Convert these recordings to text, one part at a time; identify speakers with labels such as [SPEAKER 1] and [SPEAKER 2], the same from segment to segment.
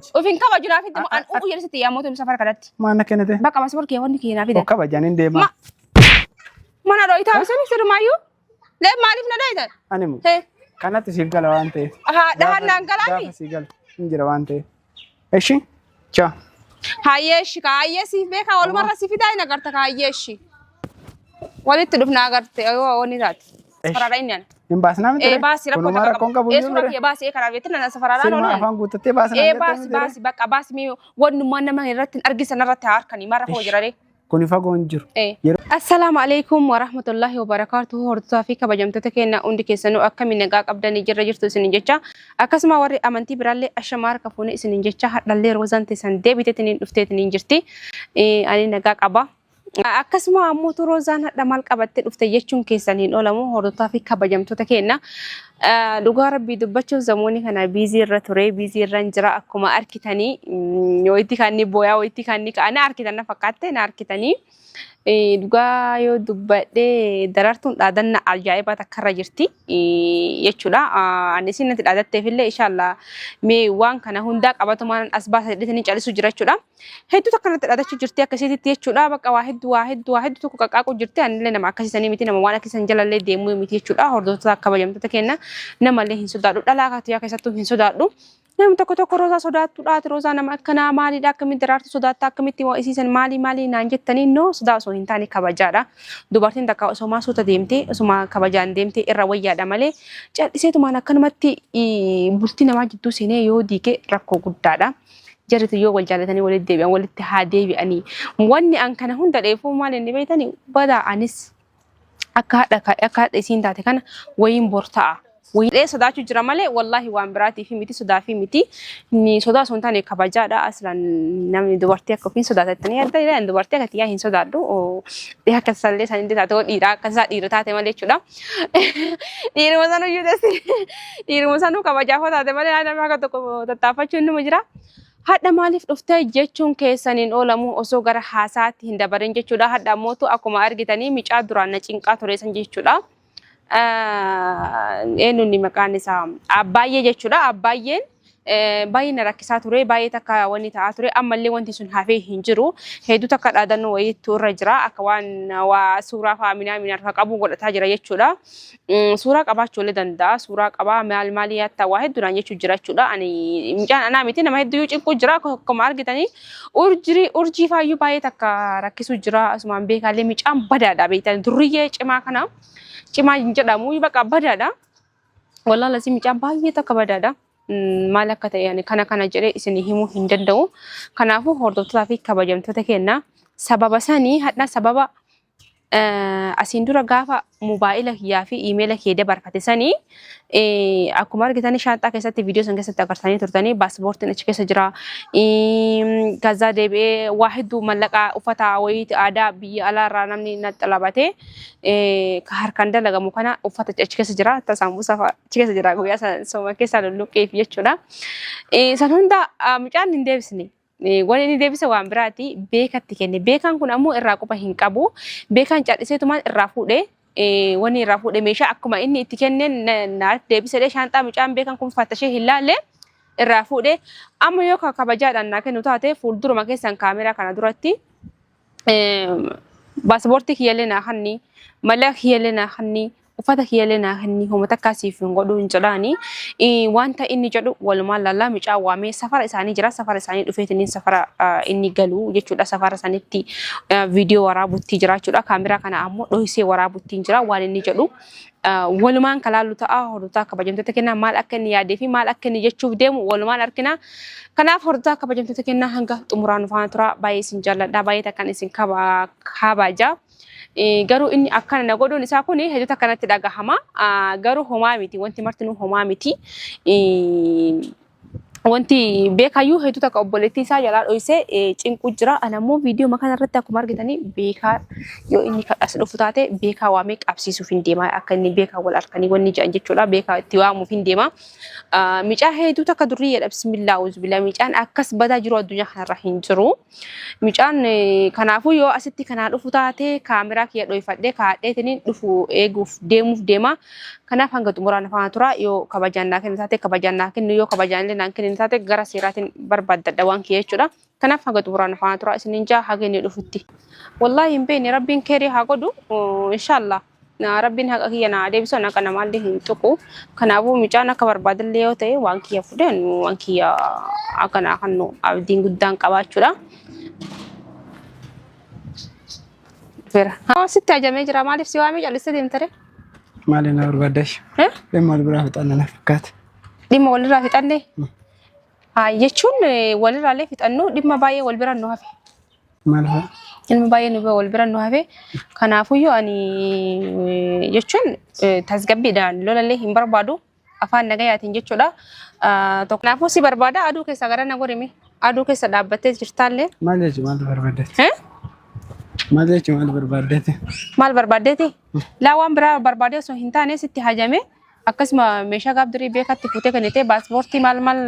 [SPEAKER 1] kabaji.
[SPEAKER 2] Of hin kabaju naaf itti an u'u jedhe sitti yaammootu safara kanatti.
[SPEAKER 1] Maal na kennite?
[SPEAKER 2] Bakka baaspoor kiyya wanni kiyya naa fidan.
[SPEAKER 1] Of kabajan hin deemaa.
[SPEAKER 2] Mana dho'itaa bisani sirumayyuu. Lee maaliif na dho'itan?
[SPEAKER 1] Ani mu.
[SPEAKER 2] Hee.
[SPEAKER 1] Kanatti siif gala waan ta'eef.
[SPEAKER 2] Haa dhahan naan galaami.
[SPEAKER 1] Gaafa sii gala hin jira waan ta'eef. Eshi? Ciao.
[SPEAKER 2] Hayyee shi kaayyee siif beekaa walumarra si fidaa hin agarta kaayyee shi. Walitti dhufna agarte yoo wanni taate. Safarara inni ana.
[SPEAKER 1] Hin baasnaa miti
[SPEAKER 2] Ee
[SPEAKER 1] ree?
[SPEAKER 2] baasi rakkoo
[SPEAKER 1] Kunumaa
[SPEAKER 2] takka
[SPEAKER 1] rakkoon
[SPEAKER 2] qabu.
[SPEAKER 1] qabu
[SPEAKER 2] Ee
[SPEAKER 1] hin
[SPEAKER 2] suura
[SPEAKER 1] jiru
[SPEAKER 2] kiyya baasi ee kanaaf jettee na safararaan
[SPEAKER 1] Silmaa
[SPEAKER 2] oolu.
[SPEAKER 1] afaan guuttattee baasnaa
[SPEAKER 2] Ee
[SPEAKER 1] jettee
[SPEAKER 2] baasi
[SPEAKER 1] miti ree?
[SPEAKER 2] baasi bakka baasi mee wannummaa nama irratti hin argisan irratti haa harkanii maal rakkoo jira ree.
[SPEAKER 1] Kuni fagoo hin jiru.
[SPEAKER 2] Ee. Assalaamu alaikum warahmatullahi wabarakaatuhu hordoftoota fi kabajamtoota keenya hundi keessanuu akkamiin nagaa qabdanii jirra jirtu isinin jecha akkasuma warri amantii biraallee ashamaa harka fuune isinin jecha hadhallee roozaan teessan deebiteetiniin dhufteetiniin jirti. Ani nagaa qaba. Akkasuma ammoo roozaan hadha maal qabattee dhufte jechuun keessan hin oolamu hordoftoota fi kabajamtoota keenya. Dhugaa rabbii dubbachuuf zamoonni kana biizii irra ture biizii irra jira akkuma arkitanii wayitti kan inni booyaa wayitti kan inni ka'a na arkitan na fakkaatte na arkitanii. Dhugaa yoo dubbadhe darartuun dhaadanna ajaa'ibaa takka irra jirti jechuudha. Ani isin natti dhaadatteef illee inshallah mee waan kana hundaa qabatumaan as baasa jedhetanii calisuu jira jechuudha. Hedduu takka natti dhaadachuu jirti akka isiititti jechuudha. Bakka waa hedduu waa hedduu waa hedduu tokko qaqqaaquu jirti. Anillee nama akkasiisanii miti nama waan akkasiisan jalallee deemuu miti jechuudha. Hordoftoota kabajamtoota keenya namallee hin sodaadhu. Dhalaa kaatiyaa keessattuu hin sodaadhu. Namni tokko tokko roozaa sodaattuudha. Ati roozaa nama akkanaa maaliidha akkamitti daraartuu sodaatta akkamitti waa isiisan maalii maalii naan jettanii noo sodaa osoo hin taane kabajaadha. Dubartiin takka osomaa suuta deemtee osuma kabajaan deemtee irra wayyaadha malee calliseetumaan akkanumatti bultii namaa jidduu seenee yoo diige rakkoo guddaadha. Jarri tun yoo wal jaalatanii walitti deebi'an walitti haa deebi'anii. Wanni an kana hunda dheefuu maal inni beektani badaa anis akka haadha akka haadha isiin taate kana wayiin bor ta'a. Wayiin sodaachuu jira malee wallaahi waan biraatiif miti sodaafii miti. Inni sodaa osoo hin taane kabajaadha. Aslan namni dubartii akka ofiin sodaata jettanii yaadda ilaalan dubartii akka tiyyaa hin sodaadhu. Dhiira akka isallee isaanii taate dhiira akka isaa dhiira taate malee jechuudha. Dhiiruma sanuyyuu dasi dhiiruma sanuu kabajaafoo taate malee nama akka tokko tattaaffachuun numa jira. Hadha maaliif dhuftee jechuun keessan hin oolamu osoo gara haasaatti hin dabarin jechuudha. Hadha ammootu akkuma argitanii micaa duraan na cinqaa ture san jechuudha. Eenyuun maqaan isaa Abbaayyee jechuudha. Abbaayyeen baay'ee na rakkisaa ture baay'ee takka wanni ta'aa ture ammallee wanti sun hafee hin jiru hedduu takka dhaadannoo wayiitu irra jira akka waan waa suuraa fa'aa minaa minaa harka qabu godhataa jira jechuudha. Suuraa qabaachuu illee danda'a suuraa qabaa maal maalii yaattaa waa hedduudhaan jechuu jira jechuudha. Ani mucaan anaa miti nama hedduyyuu cinquu jira akkuma argitanii urjii urjii faayyuu baay'ee takka rakkisuu jira asumaan beekaallee mucaan badaadha beektan durriyyee cimaa kana cimaa hin jedhamu baqa badaadha. Wallah lasii mucaan baay'ee takka badaadha. Maal akka ta'e ani kana kana jedhee isin himuu hin danda'u. Kanaafuu hordoftootaa fi kabajamtoota keenya sababa sanii hadha sababa asiin dura gaafa mobaayila kiyyaa fi iimeela kee dabarfate sanii akkuma argitan shaanxaa keessatti viidiyoo san keessatti agartanii turtanii paaspoortiin achi keessa jira. Kazaa deebi'ee waa hedduu mallaqaa uffata wayiiti aadaa biyya alaarraa namni naxxalabate ka harkaan dalagamu kana uffata achi keessa jira. Hatta saambusaa fa'a achi keessa jira guyyaa san sooma keessaa lulluqqeef jechuudha. San hunda mucaan hin deebisne. Wanni inni deebise waan biraati beekatti kenne. Beekaan kun ammoo irraa quba hin qabu. Beekaan calliseetumaan irraa fuudhee wanni irraa fuudhe meeshaa akkuma inni itti kenneen naaf deebisedhe shaanxaa mucaan beekaan kun fattashee hin laalle irraa fuudhe. Amma yoo kabajaadhaan naa kennu taate fuulduruma keessan kaameraa kana duratti Baaspoortii kiyyallee naa kenni, mallaqa kiyyallee naa kenni, uffata kiyyallee naa kenni, homa takkaa siif hin godhu hin jedhaani. Wanta inni jedhu walumaan laallaa mucaa waamee safara isaanii jira. Safara isaanii dhufeetiin safara inni galu jechuudha. Safara sanitti viidiyoo waraabutti jira jechuudha. Kaameraa kana ammoo dhohisee waraabutti jira waan inni jedhu. Walumaan kan laallu ta'a hordoftoota kabajamtoota kennaa maal akka inni yaadee fi maal akka inni jechuuf deemu walumaan argina. Kanaaf hordoftoota kabajamtoota kennaa hanga xumuraa nu faana tura baay'ee isin jaalladha baay'ee takkan isin kabaja. Garuu inni akkana na godhuun isaa kun hedduu takka natti dhagahama. Garuu homaa miti wanti martinuu homaa miti. Wanti beekayyuu hedduu takka obboleettii isaa jalaa dhoysee cinquu jira. Ana immoo viidiyoo kana irratti akkuma argitanii beekaa yoo inni as dhufu taate beekaa waamee qabsiisuuf hin deema. Akka inni beekaa wal harkanii wanni jedhan jechuudha. Beekaa itti waamuuf hin deema. Micaa hedduu takka durriyyadha. Bismillaa uzubillah. Micaan akkas badaa jiru addunyaa kanarra hin jiru. Micaan kanaafuu yoo asitti kanaa dhufu taate kaameraa kiyya dhoyfadhee kaadheetiin dhufu eeguuf deemuuf deema. Kanaaf hanga xumuraa na faana tura. Yoo kabajaan naa kennu taate kabajaan naa kennu yoo kabajaan illee naan kennu taate gara seeraatiin barbaaddadha waan kiyya jechuudha. Kanaaf hanga xumuraa na faana tura isiniin jaa haga inni dhufutti. Wallaahi hin beekne rabbiin keerii haa godhu inshaallah. Rabbiin haqa kiyya naa deebisu an haqa namaallee hin tuqu. Kanaafuu mucaan akka barbaadellee yoo ta'e waan kiyya fudhee waan kiyya akka naa kennu abdiin guddaan qabaachuudha. Dhufeera. Haa sitti ajamee jira maaliif si waamee callistee deemtare?
[SPEAKER 1] Maali na barbaaddash?
[SPEAKER 2] Eh?
[SPEAKER 1] Dhimma wal biraa fixanna na fakkaata.
[SPEAKER 2] Dhimma walirraa fixannee? Haa jechuun walirraallee fixannu dhimma baay'ee wal bira nu hafe.
[SPEAKER 1] Maal fa'a?
[SPEAKER 2] Dhimma baay'ee nu wal bira nu hafe. Kanaafuyyuu ani jechuun tasgabbiidhaan lolallee hin barbaadu. Afaan nagayaatiin jechuudha. Kanaafuu si barbaada aduu keessa gara na gorimi. Aduu keessa dhaabbattee jirtaallee.
[SPEAKER 1] Maal jechuun maal barbaaddeeti?
[SPEAKER 2] Eh?
[SPEAKER 1] Maal jechuun maal barbaaddeeti?
[SPEAKER 2] Maal barbaaddeeti? Laa waan biraa barbaadee osoo hin taane sitti hajame akkasuma meeshaa gaaf durii beekatti fuutee kennite paaspoortii maal maal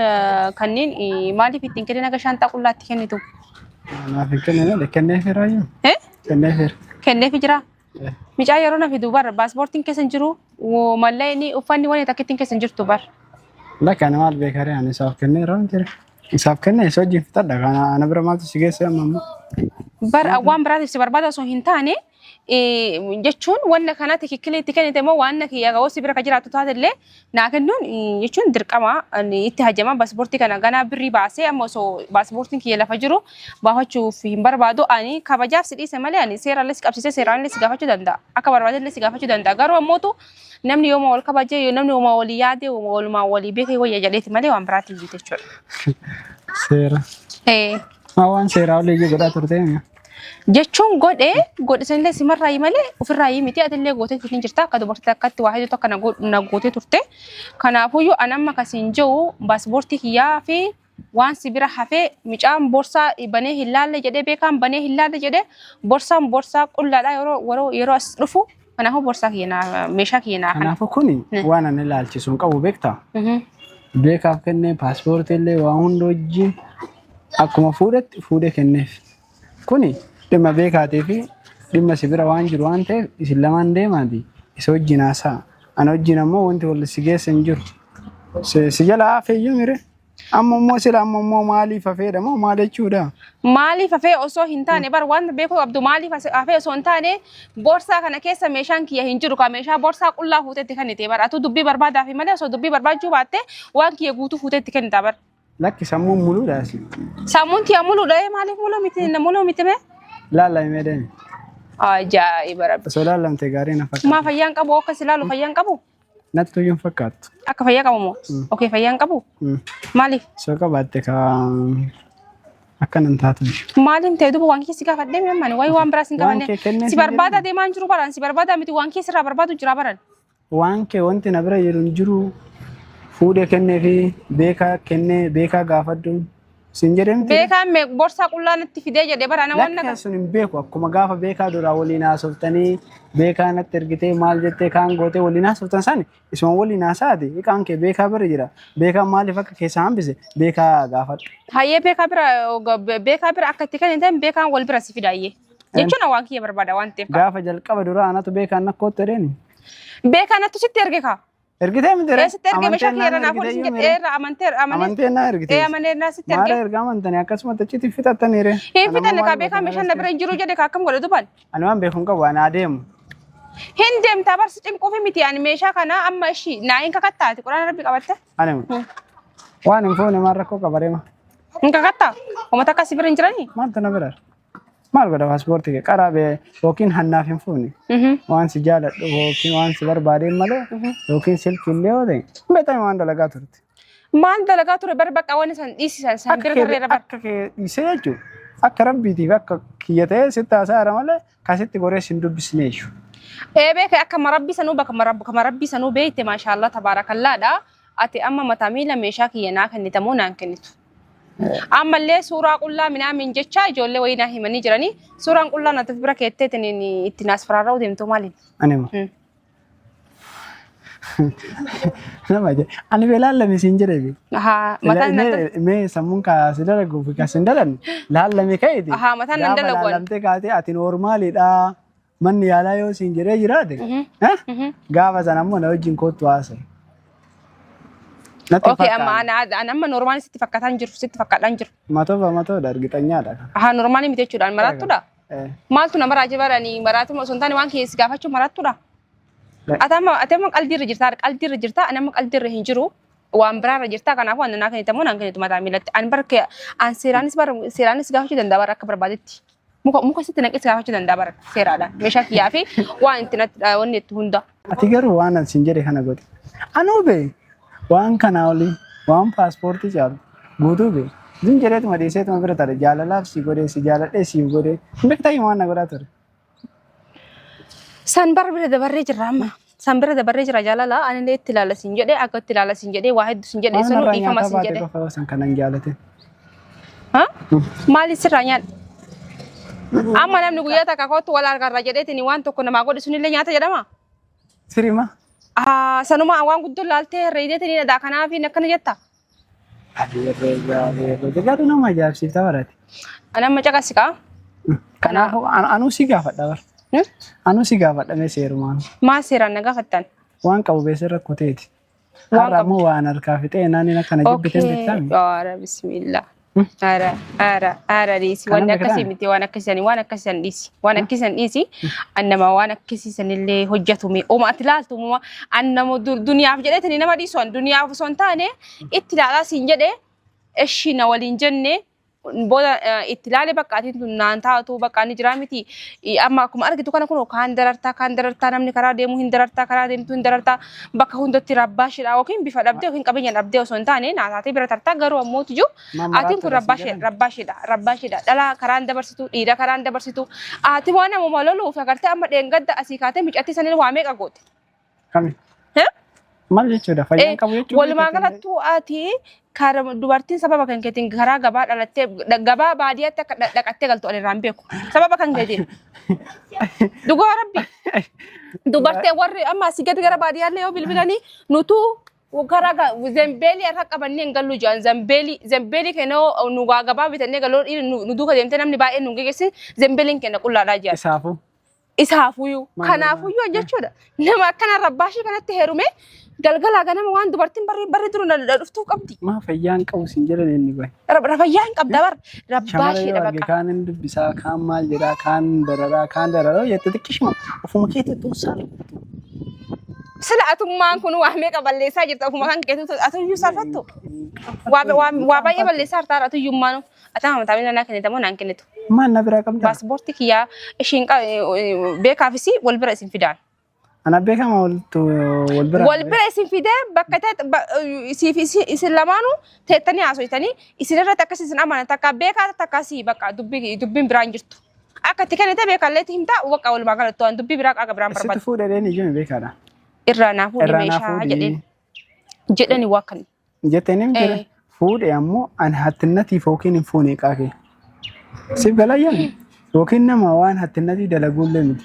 [SPEAKER 2] kanneen maaliif ittiin kennin akka shaanxaa qullaatti kennitu?
[SPEAKER 1] Naaf hin kennine kenneefiraayyuu.
[SPEAKER 2] Eh?
[SPEAKER 1] Kenneefira.
[SPEAKER 2] Kenneefi jira. Micaa yeroo na fidu bar paaspoortiin keessa hin jiru mallayni uffanni wani takkittiin keessa hin jirtu bar.
[SPEAKER 1] Lakka ani maal beekaree ani isaaf kenneera waan jira. Isaaf kennee isa wajjin fixadha kana ana bira maaltu si geesse amma ammoo.
[SPEAKER 2] Bar waan biraatiif si barbaada osoo hin taane jechuun wanna kana tikikkilii itti kennite immoo waan kiyya ga'oo si bira ka jiraattu taatellee naa kennuun jechuun dirqama itti hajama paaspoortii kana ganaa birrii baasee amma osoo paaspoortiin kiyya lafa jiru baafachuuf hin barbaadu ani kabajaaf si dhiise malee ani seerallee si qabsiisee seeraanillee si gaafachuu danda'a akka barbaadellee si gaafachuu danda'a garuu ammootu namni yooma wal kabajee namni yooma walii yaade yooma walumaa walii beekee wayya jedheeti malee waan biraatiin miti jechuudha.
[SPEAKER 1] Seera. Maa waan seeraa olii iyyuu godhaa turtee mi'a.
[SPEAKER 2] Jechuun godhe godhe sanillee simarraayi malee ofirraayi miti atillee gootee hin jirta akka dubartii akkatti waa hedduu takka na gootee turte. Kanaafuyyuu an amma kasiin jiru paaspoortii kiyyaa fi waan si bira hafee mucaan borsaa banee hin laalle jedhee beekaan banee hin laalle jedhee borsaan borsaa qullaadha yeroo yeroo yeroo as dhufu kanaafuu borsaa kiyya naa meeshaa kiyya naa kana.
[SPEAKER 1] Kanaafuu kuni waan ani ilaalchisu hin qabu beektaa? Beekaaf kennee paaspoortii illee waa hunda wajjin akkuma fuudhetti fuudhee kenneef. Kuni dhimma beekaatii fi dhimma si bira waan jiru waan ta'eef isin lamaan deemaati isa wajjin haasa'a. Ana wajjin ammoo wanti wal si geessa hin jiru. Si jala hafe iyyuu mire. Amma immoo sila amma immoo maaliif hafeedha moo maal jechuudha?
[SPEAKER 2] Maaliif hafee osoo hin taane bar wanta beekuu qabdu maaliif hafee osoo hin taane borsaa kana keessa meeshaan kiyya hin jiru ka meeshaa borsaa qullaa fuutetti kennite bar atuu dubbii barbaadaafi malee osoo dubbii barbaachuu baatte waan kiyya guutuu fuutetti kennita bar.
[SPEAKER 1] Lakki sammuun muluudha asi.
[SPEAKER 2] Sammuun tiya muluudha ee maaliif muluu miti na muluu miti mee?
[SPEAKER 1] Laalami mee deemi.
[SPEAKER 2] Ajaa'iba rabbi.
[SPEAKER 1] Osoo laalamte gaarii na fakkaata.
[SPEAKER 2] Maa fayyaan qabu akka si laalu fayyaan qabu?
[SPEAKER 1] Natti iyyuu hin fakkaattu.
[SPEAKER 2] Akka fayyaa qabu moo? Okee fayyaan qabu? Maaliif?
[SPEAKER 1] Osoo qabaatte ka akkana hin taatu.
[SPEAKER 2] Maaliin ta'e duuba waan keessi gaafadhee mi ammaan wayi waan biraas hin
[SPEAKER 1] Waan
[SPEAKER 2] qabanne.
[SPEAKER 1] kee kennee
[SPEAKER 2] Si
[SPEAKER 1] hin
[SPEAKER 2] barbaada deemaa hin jiru baran si barbaada miti waan keessi irraa barbaadu jira baran.
[SPEAKER 1] Waan kee wanti na bira jiru hin jiru. Fuudhee kennee fi beekaa kennee beekaa gaafadhu siin jedhee miti.
[SPEAKER 2] Beekaan mee borsaa qullaa natti fidee jedhe bara ana waan
[SPEAKER 1] Lakki sun hin beeku akkuma gaafa beekaa duraa waliin haasoftanii beekaa natti ergitee maal jettee kaan gootee waliin haasoftan sani isuma waliin haasaati iqaan kee beekaa bira jira beekaan maaliif akka keessaa hambise beekaa gaafadhu.
[SPEAKER 2] Hayyee beekaa bira akka itti kennitan beekaan wal bira si fida hayyee. Jechuun waan kiyya barbaada waan ta'eef.
[SPEAKER 1] Gaafa jalqaba duraa anatu beekaan nakkootti jedheeni.
[SPEAKER 2] Beekaan nattu sitti erge kaa.
[SPEAKER 1] Ergitee miti ree?
[SPEAKER 2] Ee sitti erge meeshaa kiyya irra naaf
[SPEAKER 1] Amanteen
[SPEAKER 2] waliin
[SPEAKER 1] naan
[SPEAKER 2] jedhe irra amanteer amanee.
[SPEAKER 1] Amanteen naa ergite.
[SPEAKER 2] Ee amanee naa sitti
[SPEAKER 1] Maara
[SPEAKER 2] erge.
[SPEAKER 1] erga amantanii akkasumatti achitti fixattanii ree?
[SPEAKER 2] Hin fixanne kaa beekaan meeshaan na bira hin jiru jedhe kaa akkam godhe duban.
[SPEAKER 1] Ani waan beeku hin qabu ani adeemu.
[SPEAKER 2] Hin deemtaa barsi cinquufi miti ani meeshaa kana amma ishii naa hin kakattaati quraana rabbi qabatte.
[SPEAKER 1] Ani waan hin fuune maal rakkoo qaba reema?
[SPEAKER 2] Hin kakattaa? Uummata akkasii bira hin jiranii?
[SPEAKER 1] Maaltu na bira? Maal godha paaspoortii kee qaraa bee yookiin hannaaf hin fuune. Waan si jaaladhu yookiin waan si barbaadeen malee yookiin silkii illee yoo ta'e beekame waan dalagaa turte.
[SPEAKER 2] Maal dalagaa ture bar bakka waan isaan dhiisisan isaan bira tarreera bar.
[SPEAKER 1] Akka kee dhiisee jechuun akka rabbiitiif akka kiyya ta'ee sitti haasa'aara malee kasitti goree sin dubbisne jechuudha.
[SPEAKER 2] Ee beeke akka marabbii sanuu bakka marabbii sanuu beekte maashaallah tabaarakallaadha. Ati amma mataa miila meeshaa kiyya naa kennita moo naan kennitu? Ammallee suuraa qullaa minaamin jecha ijoollee wayii naa himanii jiranii suuraan qullaa natti bira keetteetiin itti naas faraarra'uu deemtu maaliin?
[SPEAKER 1] Ani moo? Nama jedhe ani bee laallame siin jedhe bee.
[SPEAKER 2] Haa mataan nan
[SPEAKER 1] Mee mee sammuun kaa si dalaguu fi kaa si hin dalanne laallame ka'eeti.
[SPEAKER 2] Ahaa, mataan nan
[SPEAKER 1] Gaafa
[SPEAKER 2] dalagu ani.
[SPEAKER 1] laallamtee kaatee ati noormaaliidha. Manni yaalaa yoo siin jedhee jiraate gaafa sana ammoo na wajjin koottu haasa'e. Natti
[SPEAKER 2] Okay, amma
[SPEAKER 1] fakkaata.
[SPEAKER 2] ana amma normaali sitti fakkaataa hin jiru, sitti fakkaadhaa hin jiru.
[SPEAKER 1] Matoofa matoodha argixanyaadha.
[SPEAKER 2] Haa normaali miti jechuudhaan maraattuudha. Maaltu nama raajii baranii maraatuma osoo hin taane waan keessi gaafachuu maraattuudha. Ati amma ati amma qaldiirra jirta qaldiirra jirta ani amma qaldiirra hin jiru waan biraarra jirta kanaafuu ani naa kennitu ammoo naan kennitu mataa miilatti ani bar an seeraanis bar seeraanis gaafachuu danda'a bar akka barbaadetti muka muka sitti naqee si gaafachuu danda'a bar seeraadhaan meeshaa kiyyaa fi waan itti natti wanni itti hunda.
[SPEAKER 1] Ati garuu waan an siin jedhe kana godhi. Anuu bee waan kanaa olii waan paaspoortii caalu guutuu bee. Zim jedheetuma dhiiseetuma bira tare jaalalaaf si godhee si jaaladhee siif godhee hin beektaa waan na godhaa ture.
[SPEAKER 2] San bara bira dabarree jirra amma. San bira dabarree jira jaalala anillee itti ilaala siin jedhee akka itti ilaala siin jedhee waa hedduu siin jedhee
[SPEAKER 1] Waan
[SPEAKER 2] sanuu
[SPEAKER 1] narraa
[SPEAKER 2] dhiifama
[SPEAKER 1] nyaataa
[SPEAKER 2] siin
[SPEAKER 1] baate
[SPEAKER 2] jedhee.
[SPEAKER 1] qofa san kanan jaalate.
[SPEAKER 2] Ha? Maali sirraa nyaadha? Amma namni guyyaa takka kootu wal argarra jedheetiin waan tokko namaa godhe sunillee nyaata jedhama?
[SPEAKER 1] Sirima.
[SPEAKER 2] Ah, sanuma waan guddoo laaltee herreedeetiin dhadaa kanaaf akkana jetta.
[SPEAKER 1] Garuu nama ajaa'ibsiifta barate.
[SPEAKER 2] Ani amma caqasi kaa.
[SPEAKER 1] Kanaafuu anuu si gaafadha bara. Anuu si gaafadha mee seerumaan.
[SPEAKER 2] Maal seeraan na gaafattan?
[SPEAKER 1] Waan qabu beesee rakkoo ta'eeti.
[SPEAKER 2] Waan
[SPEAKER 1] Har'a
[SPEAKER 2] qabdu.
[SPEAKER 1] ammoo waan harkaa fixee naan akkana jibbiteen
[SPEAKER 2] Okay.
[SPEAKER 1] beektaami.
[SPEAKER 2] Ara bismillah. Ara ara ara dhiisi.
[SPEAKER 1] Kana
[SPEAKER 2] Wanni akkasii
[SPEAKER 1] beektaa?
[SPEAKER 2] miti waan akkasii waan akkasii san dhiisi. Waan akkasii san dhiisi. An nama waan akkasii sanillee hojjetu mee. Oma ati laaltu uma an nama duniyaaf jedheetini nama dhiisu an duniyaaf osoo hin taane itti ilaalaa siin jedhe eshi na waliin jenne booda itti ilaale bakka atiin tun naan taatu bakka ani jiraa miti amma akkuma argitu kana kun kaan darartaa kaan darartaa namni karaa deemu hin darartaa karaa deemtu hin darartaa bakka hundatti rabbaashidha yookiin bifa dhabdee yookiin qabeenya dhabdee osoo hin taane naa taatee bira tartaa garuu ammoo tuju atiin kun rabbaashidha rabbaashidha dhalaa karaan dabarsitu dhiira karaan dabarsitu ati waan namuma loluuf agartee amma dheengadda asii kaatee micattii saniin waa meeqa goote.
[SPEAKER 1] Kami?
[SPEAKER 2] Heh?
[SPEAKER 1] Maal jechuudha? Fayyaan qabu jechuudha.
[SPEAKER 2] Walumaa galattuu ati dubartiin sababa kan keetiin karaa gabaa dhalattee gabaa baadiyyaatti akka dhaqattee galtu ani irraan beeku. Sababa kan keetiin. Dhugaa rabbi. Dubartee warri amma asii gadi gara baadiyyaallee yoo bilbilanii nutuu karaa zembeelii harka qabannee hin gallu jedhan zembeelii zembeelii keenya nu gabaa bitannee galuu nu duuka deemtee namni baay'een nu geggeessin zembeeliin keenya qullaadhaa jedhan.
[SPEAKER 1] Isaafuu.
[SPEAKER 2] Isaafuyyuu.
[SPEAKER 1] Maal
[SPEAKER 2] Kanaafuyyuu jechuudha. Nama akkana rabbaashii kanatti heerume galgalaa ganama waan dubartiin barri barri duru na dhuftuu qabdi.
[SPEAKER 1] Maa fayyaan qabu siin jedhan inni bahe.
[SPEAKER 2] Fayyaa hin qabda bar
[SPEAKER 1] Shamara
[SPEAKER 2] rabbaashiidha
[SPEAKER 1] yoo arge
[SPEAKER 2] bakka.
[SPEAKER 1] kaan hin dubbisaa, kaan maal jedhaa, kaan dararaa, kaan dararaa jette xiqqishuma ofuma keetti tuusaa rukuttu.
[SPEAKER 2] Sila atummaan kun waa meeqa balleessaa jirta ofuma kan keetu atuyyuu salfattu. Waa waa waa baay'ee balleessaa jirta atuyyummaanu. Ati mataa miila naa kennita moo naan kennitu?
[SPEAKER 1] Maal na biraa qabda?
[SPEAKER 2] Paaspoortii kiyyaa ishiin beekaafis wal bira isin fidaan.
[SPEAKER 1] Ana beekama wal bira.
[SPEAKER 2] Wal bira isin fidee bakka isiif isin lamaanuu teettanii haasofitanii isin irratti akkas isin amanan takka beekaa takka asii bakka dubbiin biraan jirtu. Akka itti kennite beekallee himta bakka walumaa galatti waan dubbii biraa qaqa biraan
[SPEAKER 1] Sitti
[SPEAKER 2] barbaadu.
[SPEAKER 1] fuudhee deeni ijoo beekaadha.
[SPEAKER 2] Irraa naa fuudhi
[SPEAKER 1] Irraa naa
[SPEAKER 2] meeshaa
[SPEAKER 1] fuudhi.
[SPEAKER 2] jedheen jedhani waa kan.
[SPEAKER 1] Jettee ni miti fuudhe ammoo ani hattinnatiif yookiin hin fuune qaa kee. Siif galayyaan yookiin nama waan hattinnatii dalaguullee miti.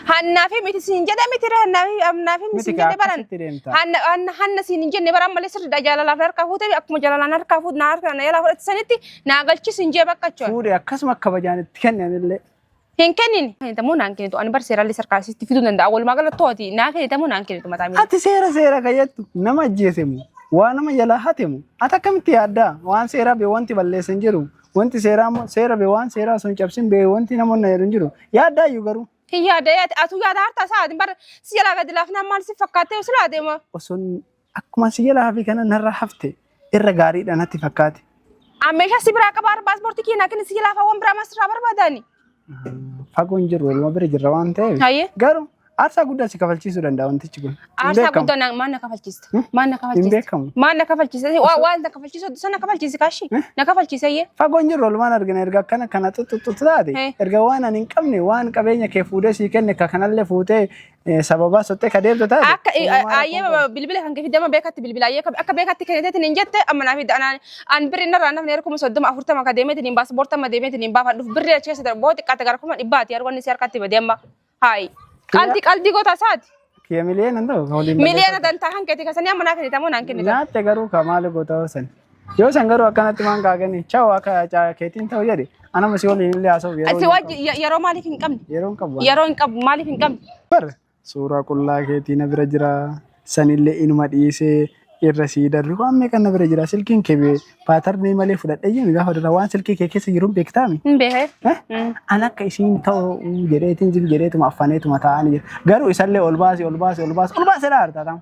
[SPEAKER 2] Hannaafi miti siin jedhe miti ree hannaafi hannaafi miti
[SPEAKER 1] Miti
[SPEAKER 2] siin
[SPEAKER 1] kaa
[SPEAKER 2] jedhe baran.
[SPEAKER 1] akkasitti deemta.
[SPEAKER 2] Hanna hanna hanna siin hin jenne baran malee sirriidha jaalalaaf harkaa fuute akkuma jaalalaan harkaa fuute na harkaa na jalaa fudhate sanitti naa galchi siin jee bakka jechuudha.
[SPEAKER 1] Fuudhe akkasuma kabajaan itti kennanillee.
[SPEAKER 2] Hin kennin. Kennitamoo naan kennitu ani bar seeraallee sarkaa sitti fiduu danda'a walumaa galatti to'ati naa kennitamoo naan kennitu mataa miila.
[SPEAKER 1] Ati seera seera kayyattu nama ajjeesemu waa nama jalaa hatemu ati akkamitti yaaddaa waan seeraa bee wanti balleessa hin jiru wanti seeraa immoo seera bee waan seeraa osoo hin cabsin bee wanti namoonni jedhu hin jiru yaaddaa iyyuu garuu
[SPEAKER 2] Hin yaada yaada atu yaada harta isaa ati bar si jalaa gadi laafnaan maal si fakkaattee si laateema.
[SPEAKER 1] osoo akkuma si jalaa hafi kana narra hafte irra gaariidha natti fakkaate.
[SPEAKER 2] An meeshaa si biraa qaba paaspoortii kee naa kenni si jalaa waan biraa maal sirraa barbaadaani.
[SPEAKER 1] Fagoo hin jirru waluma bira jirra waan ta'eef.
[SPEAKER 2] Hayyee.
[SPEAKER 1] Garuu aarsaa guddaa si kafalchiisuu danda'a wantichi kun. Hin
[SPEAKER 2] Aarsaa
[SPEAKER 1] beekamu.
[SPEAKER 2] guddaa maal na kafalchiista? Maal na
[SPEAKER 1] Hin
[SPEAKER 2] kafalchiista?
[SPEAKER 1] beekamu.
[SPEAKER 2] Maal na kafalchiista? Waan na kafalchiisu sana kafalchiisi kaashi. Na kafalchiisa iyyee.
[SPEAKER 1] Fagoo hin jirru walumaan argina erga akkana kana xuxuxu taate erga waan ani hin qabne waan qabeenya kee fuudhee sii kenne ka kanallee fuutee sababaa soxxee ka deemtu taate.
[SPEAKER 2] Akka
[SPEAKER 1] uumamaa
[SPEAKER 2] ayyee
[SPEAKER 1] rakkoon qabu.
[SPEAKER 2] bilbila kan kee fidama beekatti bilbila ayyee akka beekatti kenniteetiin hin jette amma naa fidda anaan an birri narraa nafni harkuma 30 40 ka deemeetiin hin baaspoortii amma deemeetiin hin baafadhuuf birri achi keessa darbu xiqqaate gara 100,000 yeroo inni si harkatti badee amma haayi qaldi qaldi goota isaati
[SPEAKER 1] Kiyya miliyoona hin ta'u ka waliin
[SPEAKER 2] miliyoona dantaa kan keeti kasanii amma naa kennitamoo naan kennita
[SPEAKER 1] Nyaatte garuu ka maali goota san. Yoo san garuu akkanatti maan kaakanii chaw akka keetiin ta'u jedhe anama si waliin illee haasa'u yeroo
[SPEAKER 2] Si
[SPEAKER 1] hin
[SPEAKER 2] wajji
[SPEAKER 1] qabu.
[SPEAKER 2] yeroo maaliif hin qabne?
[SPEAKER 1] Yeroo hin qabu.
[SPEAKER 2] Yeroo hin qabu maaliif hin qabne?
[SPEAKER 1] Bar suuraa qullaa keetii na bira jira. Sanillee inuma dhiisee irra sii darbe waan meeqa na bira jira. Silkiin kee paatarnii malee fudhadhee jiru gaafa dura waan silkii kee keessa jiruun beektaami.
[SPEAKER 2] Hin beekee.
[SPEAKER 1] Eh? An akka isiin ta'u jedheetiin zim jedheetuma affaneetuma taa'anii jira. Garuu isallee ol baasi ol baasi ol baasi ol baasi dha hartaa ta'u.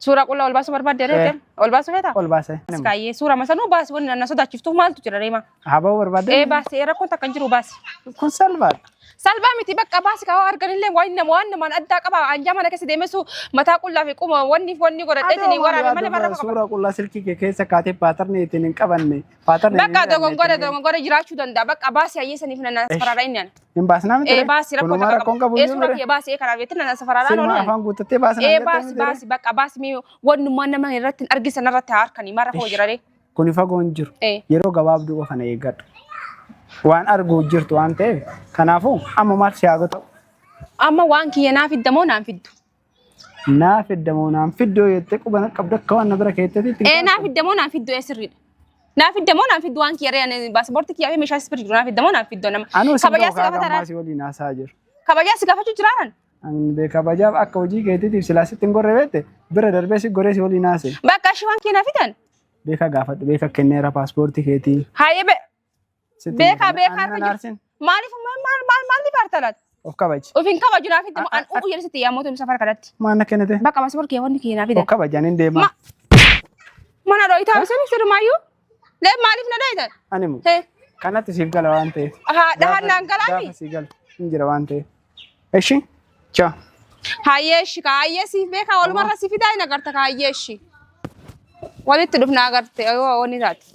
[SPEAKER 2] Suuraa qullaa ol baasuu barbaadde reete? Ol baasuu feetaa?
[SPEAKER 1] Ol baase.
[SPEAKER 2] Kaayyee suura masanuu baasi wanni na sodaachiftuuf maaltu jira reema?
[SPEAKER 1] Haba'uu barbaadde?
[SPEAKER 2] Ee baasi rakkoon takka hin jiru baasi.
[SPEAKER 1] Kun salphaadha.
[SPEAKER 2] Salphaa miti bakka baasi kaa arganillee waan nama waan namaan addaa qaba anjaa mana keessa deemesu mataa qullaa fi quma wanni wanni godhadheetiin waraabe malee barra qaba.
[SPEAKER 1] Suuraa qullaa silkii kee keessa kaatee paatarnii ittiin hin qabanne. Paatarnii
[SPEAKER 2] Bakka dogongora dogongora jiraachuu danda'a bakka baasi hayyee saniif nana safaraadha inni ana.
[SPEAKER 1] Hin baasnaa miti.
[SPEAKER 2] Ee baasi rakkoo
[SPEAKER 1] Kunumaa
[SPEAKER 2] takka
[SPEAKER 1] rakkoon
[SPEAKER 2] qaba.
[SPEAKER 1] qabu
[SPEAKER 2] Ee
[SPEAKER 1] hin
[SPEAKER 2] suuraa
[SPEAKER 1] jiru.
[SPEAKER 2] kiyya baasi ee kanaaf jettee nana safaraadhaan
[SPEAKER 1] Silma
[SPEAKER 2] oolu.
[SPEAKER 1] afaan guuttattee baasnaa
[SPEAKER 2] Ee
[SPEAKER 1] jettee
[SPEAKER 2] baasi
[SPEAKER 1] miti ree?
[SPEAKER 2] baasi bakka baasi mee wannummaa nama irratti hin argisan irratti haa harkanii maal rakkoo jira ree.
[SPEAKER 1] Kuni fagoo hin jiru.
[SPEAKER 2] Ee.
[SPEAKER 1] Yeroo gabaabduu qofa na eeggadhu. Waan arguu jirtu waan ta'eef kanaafuu amma maal si haa ta'u?
[SPEAKER 2] Amma waan kiyya naa fidda moo naan fiddu?
[SPEAKER 1] Naa fidda moo naan fiddoo jettee quba na qabdu akka waan na bira keettetti itti
[SPEAKER 2] Ee naa fidda moo naan fiddu ee sirriidha. Naa fidda moo naan fiddu waan kiyya ree ani paaspoortii kiyyaa fi meeshaa sirrii jiru naa fidda moo naan fiddu nama.
[SPEAKER 1] Anuu si
[SPEAKER 2] Kabajaa si
[SPEAKER 1] dhookaa
[SPEAKER 2] gaafata
[SPEAKER 1] gammaa si waliin haasaa jiru.
[SPEAKER 2] Kabajaa si gaafachuu jiraaran.
[SPEAKER 1] Ani beeka kabajaaf akka hojii keetiitiif silaa sitti hin gorre beekte bira darbee si goree si waliin haase.
[SPEAKER 2] Bakka ishii waan kiyya naa fidan.
[SPEAKER 1] Beeka gaafadhu beeka kenneera paaspoortii keetii.
[SPEAKER 2] Haayee be
[SPEAKER 1] Sitti hin
[SPEAKER 2] beekaa
[SPEAKER 1] kenne.
[SPEAKER 2] beekaa
[SPEAKER 1] Ani
[SPEAKER 2] harka
[SPEAKER 1] nan
[SPEAKER 2] jiru.
[SPEAKER 1] aarsin.
[SPEAKER 2] Maaliif maal maal maal maaliif aarta laata?
[SPEAKER 1] Of kabaji.
[SPEAKER 2] Of hin kabaju naaf itti an u'u jedhe sitti yaa mootummaa safara kanatti.
[SPEAKER 1] Maal na kennite?
[SPEAKER 2] Bakka paaspoortii kiyya wanni kiyya naa fidan.
[SPEAKER 1] Of kabaji ani hin deemaa.
[SPEAKER 2] Ma mana dho'itaa isin sirumaayyuu. Lee maaliif na dho'itan?
[SPEAKER 1] Ani mu.
[SPEAKER 2] Hee
[SPEAKER 1] Kanatti siif gala waan ta'eef.
[SPEAKER 2] haa dhahannaan galaami.
[SPEAKER 1] Gaafa sii gala hin jira waan ta'eef. Eshi? Ciao.
[SPEAKER 2] Hayyee ishi kaayyee siif beekaa walumarra si fidaa hin agarta kaayyee ishi. Walitti dhufna agarte yoo wanni taate.